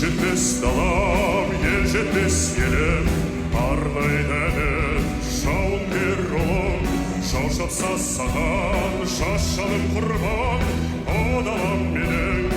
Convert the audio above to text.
Жетпес далам, ел жетпес елім. Арнайды әнін жауынгер ұлым. Жау шапса саған, жас жаным құрбан. О, далам менің.